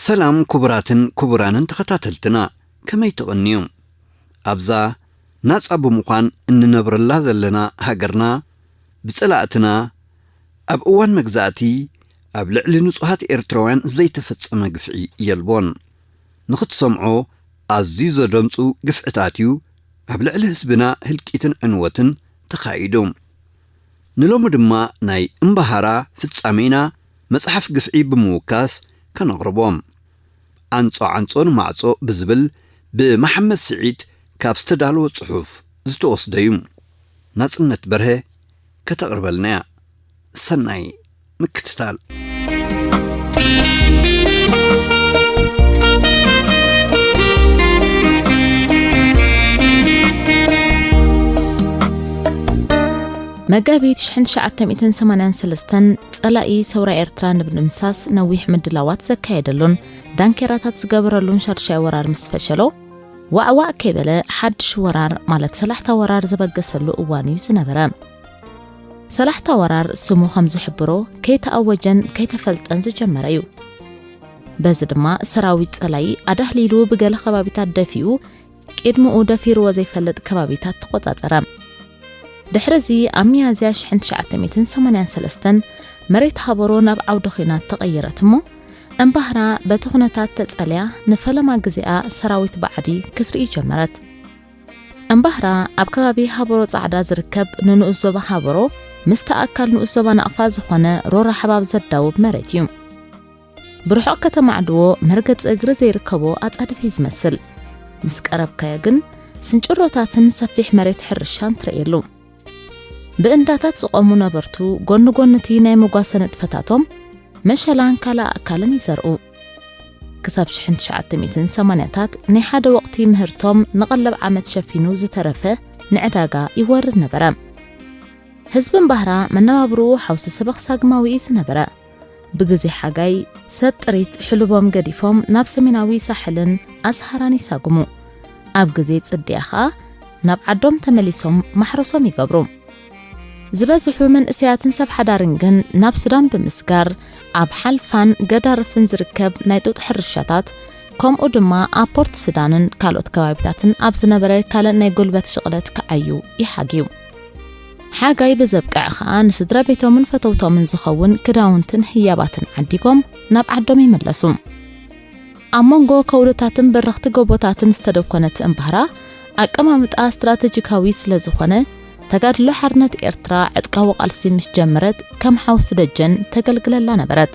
ሰላም ክቡራትን ክቡራንን ተኸታተልትና፣ ከመይ ትቕንዩ? ኣብዛ ናጻ ብምዃን እንነብረላ ዘለና ሃገርና፣ ብጸላእትና ኣብ እዋን መግዛእቲ ኣብ ልዕሊ ንጹሃት ኤርትራውያን ዘይተፈጸመ ግፍዒ የልቦን። ንኽትሰምዖ ኣዝዩ ዘደንጹ ግፍዕታት እዩ ኣብ ልዕሊ ህዝብና ህልቂትን ዕንወትን ተኻይዱ። ንሎሚ ድማ ናይ እምባሃራ ፍጻሜና መጽሓፍ ግፍዒ ብምውካስ ከነቕርቦ። ዓንጾ ዓንጾ ንማዕጾ ብዝብል ብመሓመድ ስዒድ ካብ ዝተዳለወ ጽሑፍ ዝተወስደ እዩ። ናጽነት በርሀ ከተቕርበልና እያ። ሰናይ ምክትታል። መጋቢት ሽሕን ትሽዓተ ሚእትን ሰማንያን ሰለስተን ጸላኢ ሰውራ ኤርትራ ንምድምሳስ ነዊሕ ምድላዋት ዘካየደሉን ዳንኬራታት ዝገበረሉን ሻድሻይ ወራር ምስ ፈሸሎ፣ ዋዕዋዕ ከይበለ ሓድሽ ወራር ማለት ሰላሕታ ወራር ዘበገሰሉ እዋን እዩ ዝነበረ። ሰላሕታ ወራር ስሙ ከም ዝሕብሮ ከይተኣወጀን ከይተፈልጠን ዝጀመረ እዩ። በዚ ድማ ሰራዊት ጸላኢ ኣዳህሊሉ ብገለ ከባቢታት ደፊኡ ቅድምኡ ደፊርዎ ዘይፈልጥ ከባቢታት ተቖጻጸረ። ድሕሪ እዚ ኣብ ሚያዝያ ሽሕን ትሽዓተ ሚእትን ሰማንያን ሰለስተን መሬት ሃበሮ ናብ ዓውደ ኹናት ተቐየረት እሞ እምባህራ በቲ ኩነታት ተጸልያ ንፈለማ ግዜኣ ሰራዊት ባዕዲ ክትርኢ ጀመረት። እምባህራ ኣብ ከባቢ ሃበሮ ጻዕዳ ዝርከብ ንንኡስ ዞባ ሃበሮ ምስቲ ኣካል ንኡስ ዞባ ናቕፋ ዝኾነ ሮራ ሓባብ ዘዳውብ መሬት እዩ። ብርሑቕ ከተማዕድዎ መርገጺ እግሪ ዘይርከቦ ኣጻድፍ እዩ ዝመስል። ምስ ቀረብካዮ ግን ስንጭሮታትን ሰፊሕ መሬት ሕርሻን ትርእየሉ። ብእንዳታት ዝቖሙ ነበርቱ ጎኒ ጎኒ እቲ ናይ መጓሰ ንጥፈታቶም መሸላን ካልእ ኣእካልን ይዘርኡ። ክሳብ ሽሕን ትሽዓተ ሚእትን ሰማንያታት ናይ ሓደ ወቕቲ ምህርቶም ንቐለብ ዓመት ሸፊኑ ዝተረፈ ንዕዳጋ ይወርድ ነበረ። ህዝቢ እምባህራ መነባብርኡ ሓውሲ ሰበኽ ሳግማዊ እዩ ዝነበረ። ብግዜ ሓጋይ ሰብ ጥሪት ሕሉቦም ገዲፎም ናብ ሰሜናዊ ሳሕልን ኣስሃራን ይሳግሙ። ኣብ ግዜ ጽድያ ኸኣ ናብ ዓዶም ተመሊሶም ማሕረሶም ይገብሩ። ዝበዝሑ መንእሰያትን ሰብ ሓዳርን ግን ናብ ሱዳን ብምስጋር ኣብ ሓልፋን ገዳርፍን ዝርከብ ናይ ጡጥ ሕርሻታት ከምኡ ድማ ኣብ ፖርት ሱዳንን ካልኦት ከባቢታትን ኣብ ዝነበረ ካልእ ናይ ጉልበት ሽቕለት ክዓዩ ይሓግዩ። ሓጋይ ብዘብቅዕ ኸኣ ንስድራ ቤቶምን ፈተውቶምን ዝኸውን ክዳውንትን ህያባትን ዓዲጎም ናብ ዓዶም ይምለሱ። ኣብ መንጎ ከውልታትን በረኽቲ ጎቦታትን ዝተደኮነት እምባህራ ኣቀማምጣ ስትራተጂካዊ ስለ ዝኾነ ተጋድሎ ሓርነት ኤርትራ ዕጥቃዊ ቃልሲ ምስ ጀመረት ከም ሓውሲ ደጀን ተገልግለላ ነበረት።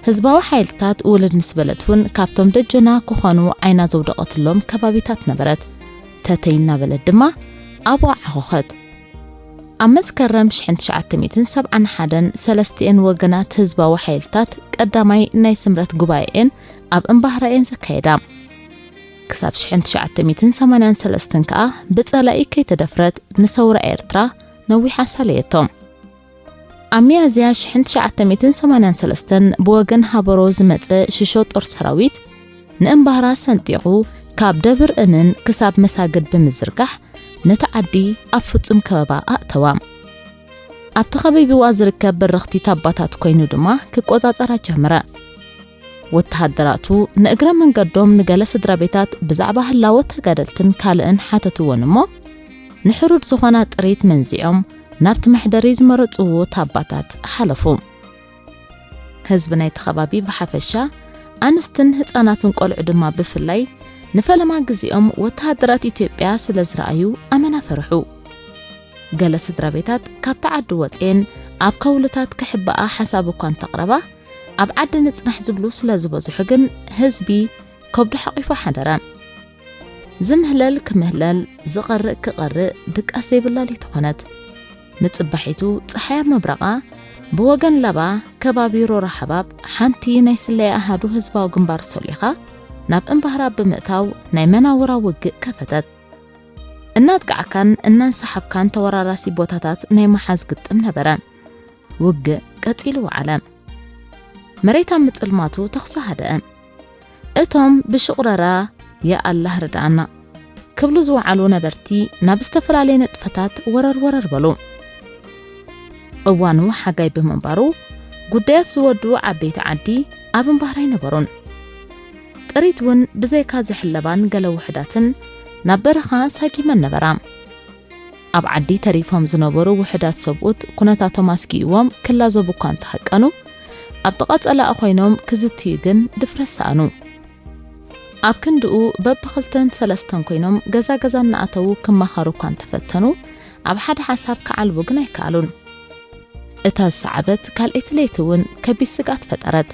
ህዝባዊ ሓይልታት ውልድ ምስ በለት እውን ካብቶም ደጀና ክኾኑ ዓይና ዘውደቐትሎም ከባቢታት ነበረት። ተተይ እናበለት ድማ ኣብኡ ዓኾኸት። ኣብ መስከረም ሽሕን ትሽዓተ ሚእትን ሰብዓን ሓደን ሰለስቲኤን ወገናት ህዝባዊ ሓይልታት ቀዳማይ ናይ ስምረት ጉባኤኤን ኣብ እምባህራ እየን ዘካየዳ። ክሳብ ሽሕን ትሽዓተ ሚእትን ሰማንያን ሰለስተን ከኣ ብጸላኢ ከይተደፍረት ንሰውራ ኤርትራ ነዊሕ ኣሳለየቶ። ኣብ ሚያዝያ ሽሕን ትሽዓተ ሚእትን ሰማንያን ሰለስተን ብወገን ሃበሮ ዝመጸ ሽሾ ጦር ሰራዊት ንእምባህራ ሰንጢቑ ካብ ደብር እምን ክሳብ መሳግድ ብምዝርጋሕ ነቲ ዓዲ ኣብ ፍጹም ከበባ ኣእተዋ። ኣብ ተኸቢብዋ ዝርከብ በረኽቲ ታባታት ኮይኑ ድማ ክቆጻጸራ ጀመረ። ወተሃደራቱ ንእግረ መንገዶም ንገለ ስድራ ቤታት ብዛዕባ ህላወ ተጋደልትን ካልእን ሓተትዎን እሞ ንሕሩድ ዝኾና ጥሪት መንዚዖም ናብቲ መሕደሪ ዝመረጽዎ ታባታት ሓለፉ። ህዝቢ ናይቲ ከባቢ ብሓፈሻ ኣንስትን ህጻናትን ቆልዑ ድማ ብፍላይ ንፈለማ ግዜኦም ወተሃደራት ኢትዮጵያ ስለ ዝረኣዩ ኣመና ፈርሑ። ገለ ስድራ ቤታት ካብቲ ዓዲ ወጽኤን ኣብ ከውልታት ክሕበኣ ሓሳብ እኳ እንተቕረባ ኣብ ዓዲ ንጽናሕ ዝብሉ ስለ ዝበዝሑ ግን ህዝቢ ከብዱ ሓቒፉ ሓደረ። ዝምህለል ክምህለል ዝቐርእ ክቐርእ ድቃስ ዘይብላ ለይቲ ኾነት። ንጽባሒቱ ጸሓያ ምብራቓ ብወገን ላባ ከባቢ ሮራ ሓባብ ሓንቲ ናይ ስለያ ኣሃዱ ህዝባዊ ግንባር ሶሊኻ ናብ እምባህራ ብምእታው ናይ መናውራ ውግእ ከፈተት። እናጥቃዕካን እናንሰሓብካን ተወራራሲ ቦታታት ናይ መሓዝ ግጥም ነበረ። ውግእ ቀጺሉ ወዓለ። መሬት ኣብ ምጽልማቱ ተኹሲ ሃደአ። እቶም ብሽቑረራ "ያ ኣላህ ርድኣና" ክብሉ ዝወዓሉ ነበርቲ ናብ ዝተፈላለየ ንጥፈታት ወረር ወረር በሉ። እዋኑ ሓጋይ ብምንባሩ ጉዳያት ዝወዱ ዓበይቲ ዓዲ ኣብ እምባህራ ኣይነበሩን። ጥሪት እውን ብዘይካ ዝሕለባን ገለ ውሑዳትን ናብ በረኻ ሳጊመን ነበራ። ኣብ ዓዲ ተሪፎም ዝነበሩ ውሑዳት ሰብኡት ኩነታቶም ኣስጊእዎም ክላዘቡ እኳ እንተሃቀኑ፣ ኣብ ጥቓ ጸላኢ ኮይኖም ክዝትዩ ግን ድፍረት ሰኣኑ። ኣብ ክንድኡ በብኽልተን ሰለስተን ኮይኖም ገዛ ገዛ እናኣተዉ ክማኸሩ እኳ እንተፈተኑ፣ ኣብ ሓደ ሓሳብ ክዓልቡ ግን ኣይከኣሉን። እታ ዝሰዓበት ካልኣይቲ ለይቲ እውን ከቢድ ስግኣት ፈጠረት።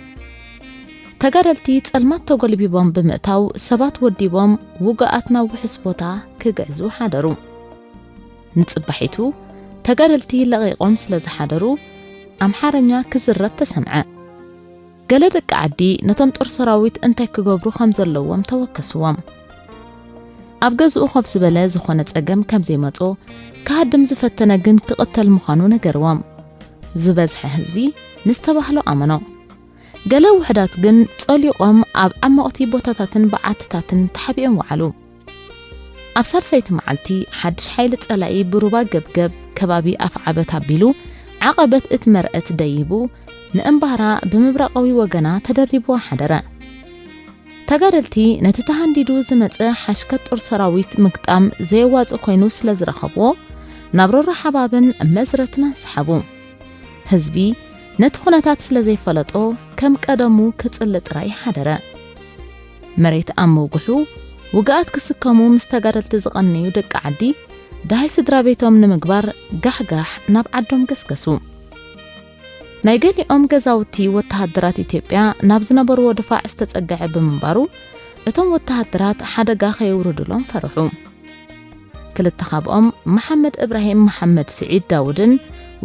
ተጋደልቲ ጸልማት ተጎልቢቦም ብምእታው ሰባት ወዲቦም ውጉኣት ናብ ውሑስ ቦታ ክግዕዙ ሓደሩ። ንጽባሒቱ ተጋደልቲ ለቒቖም ስለ ዝሓደሩ ኣምሓርኛ ክዝረብ ተሰምዐ። ገለ ደቂ ዓዲ ነቶም ጦር ሰራዊት እንታይ ክገብሩ ከም ዘለዎም ተወከስዎም። ኣብ ገዝኡ ኮፍ ዝበለ ዝኾነ ጸገም ከም ዘይመጾ፣ ክሃድም ዝፈተነ ግን ክቕተል ምዃኑ ነገርዎም። ዝበዝሐ ህዝቢ ንዝተባህሎ ኣመኖ። ገለ ውሑዳት ግን ጸሊቖም ኣብ ዓሞቕቲ ቦታታትን በዓትታትን ተሓቢኦም ወዓሉ። ኣብ ሳልሰይቲ መዓልቲ ሓድሽ ሓይሊ ጸላኢ ብሩባ ገብገብ ከባቢ ኣፍዓበት ኣቢሉ ዓቐበት እቲ መርዕት ደይቡ ንእምባራ ብምብራቓዊ ወገና ተደሪብዋ ሓደረ። ተጋደልቲ ነቲ ተሃንዲዱ ዝመጸ ሓሽከት ጦር ሰራዊት ምግጣም ዘየዋጽእ ኮይኑ ስለ ዝረኸብዎ፣ ናብ ሮሮ ሓባብን መዝረትን ኣንሰሓቡ። ህዝቢ ነቲ ኩነታት ስለ ዘይፈለጦ፣ ከም ቀደሙ ክጽሊ ጥራይ ሓደረ። መሬት ኣብ ምውግሑ፣ ውግኣት ክስከሙ ምስ ተጋደልቲ ዝቐነዩ ደቂ ዓዲ፣ ደሃይ ስድራ ቤቶም ንምግባር ጋሕጋሕ ናብ ዓዶም ገስገሱ። ናይ ገሊኦም ገዛውቲ ወተሃደራት ኢትዮጵያ ናብ ዝነበርዎ ድፋዕ ዝተጸግዐ ብምንባሩ፣ እቶም ወተሃደራት ሓደጋ ከየውርዱሎም ፈርሑ። ክልተ ካብኦም መሓመድ እብራሂም መሓመድ ስዒድ ዳውድን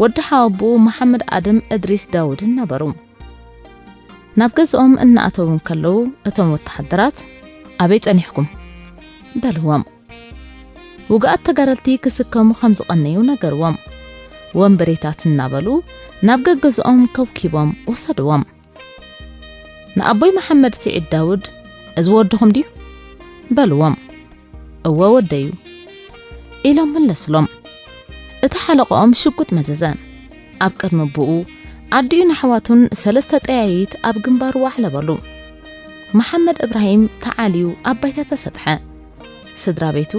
ወዲ ሓወቦኡ መሓመድ ኣድም እድሪስ ዳውድን ነበሩ። ናብ ገዝኦም እናኣተዉ እንከለዉ እቶም ወተሃደራት "ኣበይ ጸኒሕኩም?" በልዎም። ውግኣት ተጋደልቲ ክስከሙ ከም ዝቐነዩ ነገርዎም። ወንበሬታት እናበሉ ናብ ገገዝኦም ከውኪቦም ወሰድዎም። ንኣቦይ መሓመድ ስዒድ ዳውድ "እዚ ወድኹም ድዩ?" በልዎም። "እወ ወደዩ" ኢሎም መለስሎም። እቲ ሓለቆኦም ሽጉጥ መዘዘ። ኣብ ቅድሚ ኣቦኡ፣ ኣዲኡን ኣሕዋቱን ሰለስተ ጠያይት ኣብ ግንባሩ ኣዕለበሉ። መሓመድ እብራሂም ተዓልዩ ኣብ ባይታ ተሰጥሐ። ስድራ ቤቱ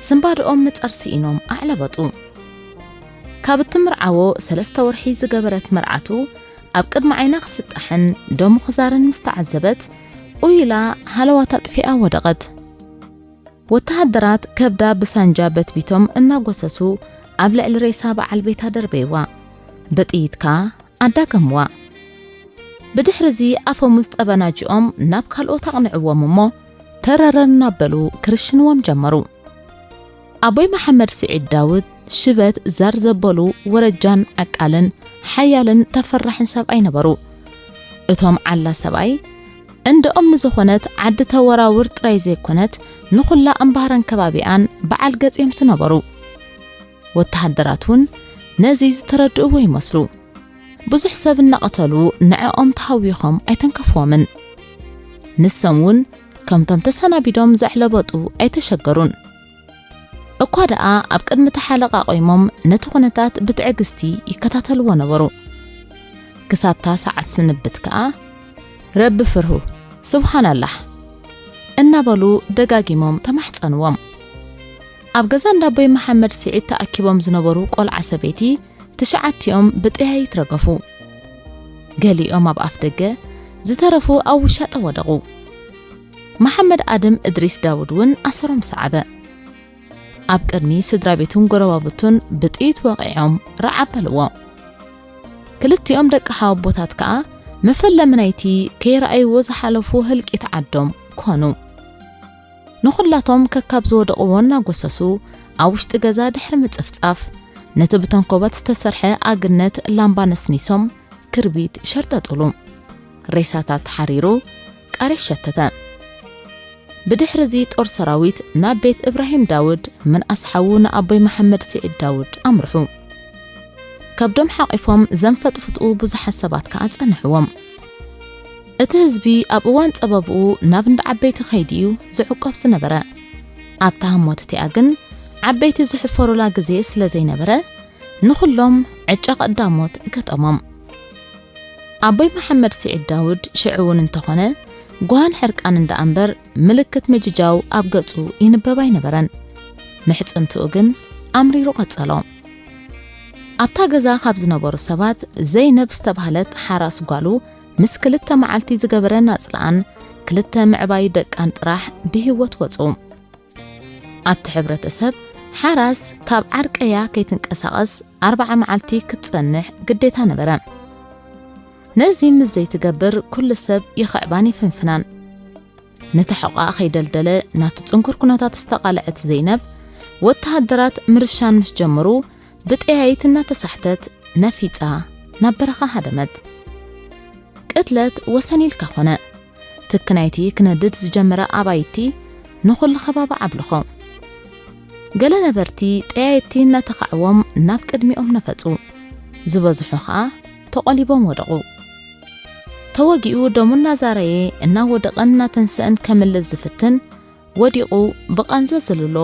ስንባድኦም ምጻር ስኢኖም ኣዕለበጡ። ካብ እትምርዓዎ ሰለስተ ወርሒ ዝገበረት መርዓቱ ኣብ ቅድሚ ዓይና ክስጣሕን ደሙ ክዛርን ምስ ተዓዘበት፣ ኡይ ኢላ ሃለዋት ኣጥፊኣ ወደቐት። ወተሃደራት ከብዳ ብሳንጃ በትቢቶም እናጎሰሱ ኣብ ልዕሊ ሬሳ በዓል ቤታ ደርበይዋ። ብጥይት ከኣ ኣዳገምዋ። ብድሕሪ እዚ ኣፈሙዝ ጠበናጅኦም ናብ ካልኦት ኣቕንዕዎም እሞ፣ ተረረር እናበሉ ክርሽንዎም ጀመሩ። ኣቦይ መሓመድ ስዒድ ዳውድ ሽበት ዛር ዘበሉ ወረጃን ዓቃልን ሓያልን ተፈራሕን ሰብኣይ ነበሩ። እቶም ዓላ ሰብኣይ፣ እንድኦም ንዝኾነት ዓዲ ተወራውር ጥራይ ዘይኮነት፣ ንኹላ እምባህራን ከባቢኣን በዓል ገጽ እዮም ዝነበሩ። ወተሃደራት እውን ነዚ ዝተረድእዎ ይመስሉ። ብዙሕ ሰብ እናቐተሉ ንዕኦም ተሃዊኾም ኣይተንከፍዎምን። ንሶም እውን ከምቶም ተሰናቢዶም ዘዕለበጡ ኣይተሸገሩን። እኳ ደኣ ኣብ ቅድሚ ተሓለቓቒሞም ነቲ ኩነታት ብትዕግስቲ ይከታተልዎ ነበሩ። ክሳብታ ሰዓት ስንብት ከኣ "ረቢ ፍርሁ፣ ስብሓን ኣላህ" እናበሉ ደጋጊሞም ተማሕጸንዎም። ኣብ ገዛ እንዳቦይ መሓመድ ስዒድ ተኣኪቦም ዝነበሩ ቆልዓ ሰበይቲ ትሽዓቲኦም ብጠያይት ረገፉ። ገሊኦም ኣብ ኣፍ ደገ፣ ዝተረፉ ኣብ ውሻጠ ወደቑ። መሓመድ ኣድም እድሪስ ዳውድ እውን ኣሰሮም ሰዓበ። ኣብ ቅድሚ ስድራ ቤቱን ጎረባብቱን ብጥይት ወቒዖም ረዓብ በልዎ። ክልቲኦም ደቂ ሓወቦታት ከኣ መፈለሚ ናይቲ ከይረኣይዎ ዝሓለፉ ህልቂት ዓዶም ኮኑ። ንኹላቶም ከካብ ዝወደቕዎ እናጎሰሱ፣ ኣብ ውሽጢ ገዛ ድሕሪ ምጽፍጻፍ፣ ነቲ ብተንኮበት ዝተሰርሐ ኣግነት ላምባ ነስኒሶም ክርቢት ሸርጠጥሉ። ሬሳታት ሓሪሩ ቃሬስ ሸተተ። ብድሕሪ እዚ ጦር ሰራዊት ናብ ቤት እብራሂም ዳውድ ምንኣስ ሓዉ ንኣቦይ መሓመድ ስዒድ ዳውድ ኣምርሑ። ከብዶም ሓቒፎም ዘንፈጥፍጥኡ ብዙሓት ሰባት ከኣ ጸንሕዎም። እቲ ህዝቢ ኣብ እዋን ጸበብኡ ናብ እንዳ ዓበይቲ ከይዱ እዩ ዝዕቆብ ዝነበረ። ኣብታ ህሞት እቲኣ ግን ዓበይቲ ዝሕፈሩላ ግዜ ስለ ዘይነበረ፣ ንኹሎም ዕጫ ቀዳሞት ገጠሞም። ኣቦይ መሓመድ ስዒድ ዳውድ ሽዑ እውን እንተኾነ፣ ጓህን ሕርቃን እንዳ ኣንበር ምልክት ምጅጃው ኣብ ገጹ ይንበብ ኣይነበረን። ምሕጽንትኡ ግን ኣምሪሩ ቀጸሎ። ኣብታ ገዛ ካብ ዝነበሩ ሰባት ዘይነብ ዝተባህለት ሓራስ ጓሉ ምስ ክልተ መዓልቲ ዝገበረ ናጽልኣን ክልተ ምዕባይ ደቃን ጥራሕ ብህይወት ወጹ። ኣብቲ ሕብረተሰብ ሓራስ ካብ ዓርቀያ ከይትንቀሳቐስ ኣርባዓ መዓልቲ ክትጸንሕ ግዴታ ነበረ። ነዚ ምስ ዘይትገብር ኩሉ ሰብ ይኽዕባን ይፍንፍናን። ነቲ ሕቋኣ ከይደልደለ ናብቲ ጽንኩር ኩነታት ዝተቓልዐት ዘይነብ፣ ወተሃደራት ምርሻን ምስ ጀመሩ ብጠያይት እናተሳሕተት ነፊጻ ናብ በረኻ ሃደመት። ቅትለት ወሰን ኢልካ ኮነ። ትኪ ናይቲ ክነድድ ዝጀመረ ኣባይቲ ንኹሉ ከባቢ ዓብልኾ። ገለ ነበርቲ ጠያይቲ እናተኻዕዎም ናብ ቅድሚኦም ነፈጹ። ዝበዝሑ ኸኣ ተቖሊቦም ወደቑ። ተወጊኡ ደሙ እናዛረየ እናወደቐን እናተንስአን ከምልስ ዝፍትን፣ ወዲቑ ብቓንዛ ዘልሎ፣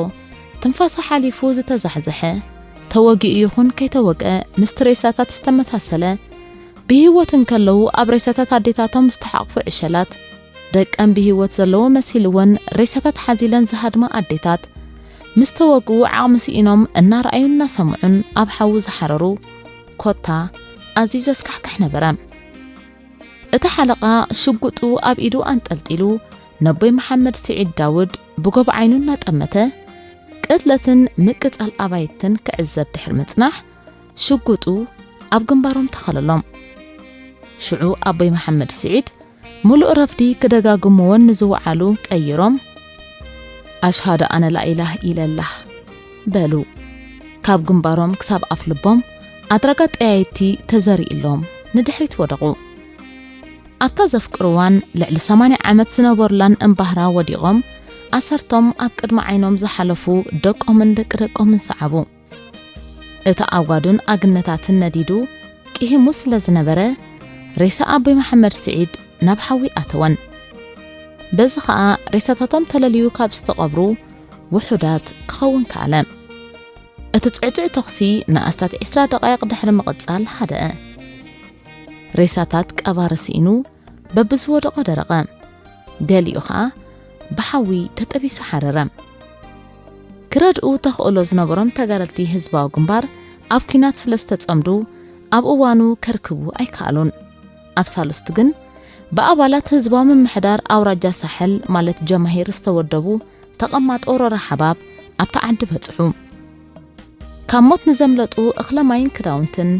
ትንፋሱ ሓሊፉ ዝተዛሕዘሐ፣ ተወጊኡ ይኹን ከይተወግአ ምስቲ ሬሳታት ዝተመሳሰለ፣ ብህይወት እንከለዉ ኣብ ሬሳታት ኣዴታቶም ዝተሓቕፉ ዕሸላት፣ ደቀን ብህይወት ዘለዎ መሲልወን ሬሳታት ሓዚለን ዝሃድማ ኣዴታት፣ ምስ ተወግኡ ዓቕሚ ስኢኖም እናረኣዩን እናሰምዑን ኣብ ሓዊ ዝሓረሩ፣ ኮታ ኣዝዩ ዘስካሕክሕ ነበረ። እቲ ሓለቓ ሽጉጡ ኣብ ኢዱ ኣንጠልጢሉ ነቦይ መሓመድ ስዒድ ዳውድ ብጎብ ዓይኑ እናጠመተ፣ ቅትለትን ምቅጻል ኣባይትን ክዕዘብ ድሕሪ ምጽናሕ፣ ሽጉጡ ኣብ ግንባሮም ተኸለሎም። ሽዑ ኣቦይ መሓመድ ስዒድ፣ ምሉእ ረፍዲ ክደጋግምዎን ንዝወዓሉ ቀይሮም፣ "ኣሽሃዱ ኣነ ላኢላህ ኢለላህ" በሉ። ካብ ግንባሮም ክሳብ ኣፍ ልቦም ኣድራጋ ጠያይቲ ተዘሪእሎም ንድሕሪት ወደቑ። ኣብታ ዘፍቅርዋን ልዕሊ ሰማንያ ዓመት ዝነበሩላን እምባህራ ወዲቖም፣ ኣሰርቶም ኣብ ቅድሚ ዓይኖም ዝሓለፉ ደቆምን ደቂ ደቆምን ሰዓቡ። እቲ ኣጓዱን ኣግነታትን ነዲዱ ቂሂሙ ስለ ዝነበረ፣ ሬሳ ኣቦይ መሓመድ ስዒድ ናብ ሓዊ ኣተወን። በዚ ኸኣ ሬሳታቶም ተለልዩ ካብ ዝተቐብሩ ውሑዳት ክኸውን ከኣለ። እቲ ጽዕጹዕ ተኹሲ ንኣስታት ዕስራ ደቓይቕ ድሕሪ ምቕጻል ሃደአ። ሬሳታት ቀባሪ ስኢኑ በብዝወደቖ ደረቐ። ገሊኡ ኸኣ ብሓዊ ተጠቢሱ ሓረረ። ክረድኡ ተኽእሎ ዝነበሮም ተጋደልቲ ህዝባዊ ግንባር ኣብ ኲናት ስለ ዝተጸምዱ ኣብ እዋኑ ከርክቡ ኣይከኣሉን። ኣብ ሳልስቱ ግን ብኣባላት ህዝባዊ ምምሕዳር ኣውራጃ ሳሕል ማለት ጀማሂር ዝተወደቡ ተቐማጦ ሮራ ሓባብ ኣብታ ዓዲ በጽሑ። ካብ ሞት ንዘምለጡ እኽለ ማይን ክዳውንትን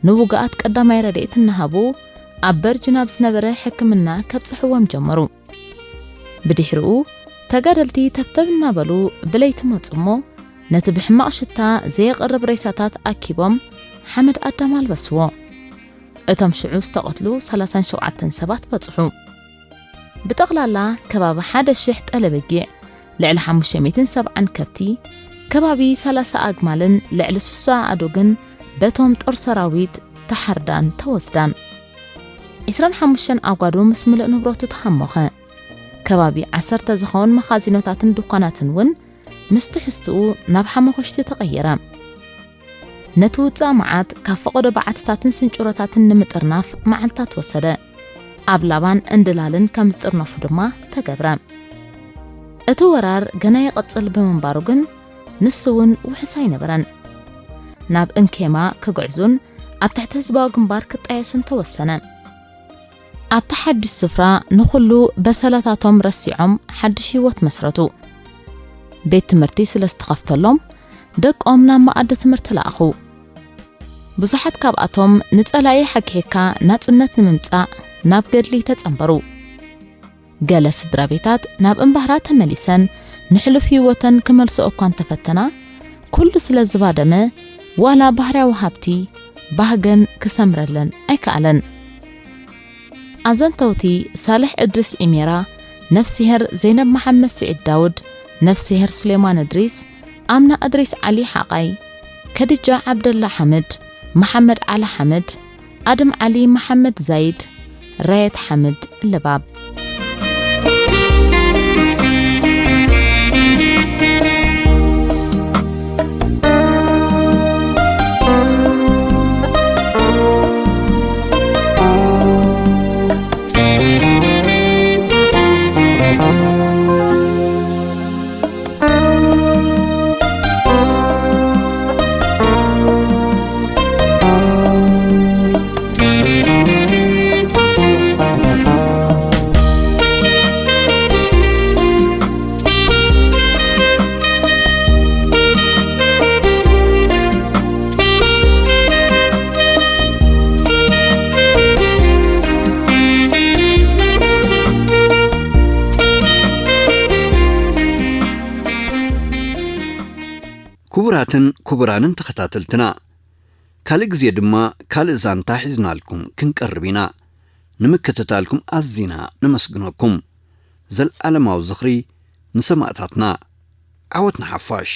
ንውጉኣት ቀዳማይ ረድኤት እናሃቡ ኣብ በርጅን ኣብ ዝነበረ ሕክምና ከብጽሕዎም ጀመሩ። ብድሕሪኡ ተጋደልቲ ተብተብ እናበሉ ብለይቲ መጹ እሞ ነቲ ብሕማቕ ሽታ ዘየቕርብ ሬሳታት ኣኪቦም ሓመድ ኣዳም ኣልበስዎ። እቶም ሽዑ ዝተቐትሉ ሰላሳን ሸውዓተን ሰባት በጽሑ። ብጠቕላላ ከባቢ ሓደ ሽሕ ጠለ በጊዕ፣ ልዕሊ ሓሙሽተ ሚእትን ሰብዓን ከብቲ፣ ከባቢ ሰላሳ ኣግማልን ልዕሊ ስሳ ኣእዱግን በቶም ጦር ሰራዊት ተሓርዳን ተወስዳን። ዕስራን ሓሙሽተን ኣጓዱ ምስ ምሉእ ንብረቱ ተሃሞኸ። ከባቢ ዓሰርተ ዝኸውን መኻዚኖታትን ድኳናትን እውን ምስ ትሕዝትኡ ናብ ሓመኾሽቲ ተቐየረ። ነቲ ውጻእ መዓት ካብ ፈቐዶ በዓትታትን ስንጭሮታትን ንምጥርናፍ መዓልታት ወሰደ። ኣብ ላባን እንድላልን ከም ዝጥርነፉ ድማ ተገብረ። እቲ ወራር ገና ይቕጽል ብምንባሩ ግን ንሱ እውን ውሑስ ኣይነበረን። ናብ እንኬማ ክግዕዙን ኣብ ትሕቲ ህዝባዊ ግንባር ክጣየሱን ተወሰነ። ኣብቲ ሓድሽ ስፍራ ንኹሉ በሰላታቶም ረሲዖም ሓድሽ ህይወት መስረቱ። ቤት ትምህርቲ ስለ ዝተኸፍተሎም ደቆም ናብ መኣዲ ትምህርቲ ለኣኹ። ብዙሓት ካብኣቶም ንጸላኢ ሓግሒግካ ናጽነት ንምምጻእ ናብ ገድሊ ተጸንበሩ። ገለ ስድራ ቤታት ናብ እምባህራ ተመሊሰን ንሕሉፍ ህይወተን ክመልስኦ እኳ እንተፈተና፣ ኩሉ ስለ ዝባደመ ዋላ ባህርያዊ ሃብቲ ባህገን ክሰምረለን ኣይከኣለን። ኣዘንተውቲ ሳልሕ እድሪስ ዒሜራ፣ ነፍስሄር ዘይነብ መሓመድ ስዒድ ዳውድ፣ ነፍስሄር ሱሌማን እድሪስ፣ ኣምና እድሪስ ዓሊ ሓቓይ፣ ከድጃ ዓብደላ ሓምድ፣ መሓመድ ዓሊ ሓምድ፣ ኣድም ዓሊ መሓመድ ዛይድ፣ ራየት ሓምድ ለባብ። ክቡራትን ክቡራንን ተኸታተልትና፣ ካልእ ግዜ ድማ ካልእ ዛንታ ሒዝናልኩም ክንቀርብ ኢና። ንምክትታልኩም ኣዚና ነመስግነኩም። ዘልኣለማዊ ዝኽሪ ንሰማእታትና። ዓወት ንሓፋሽ።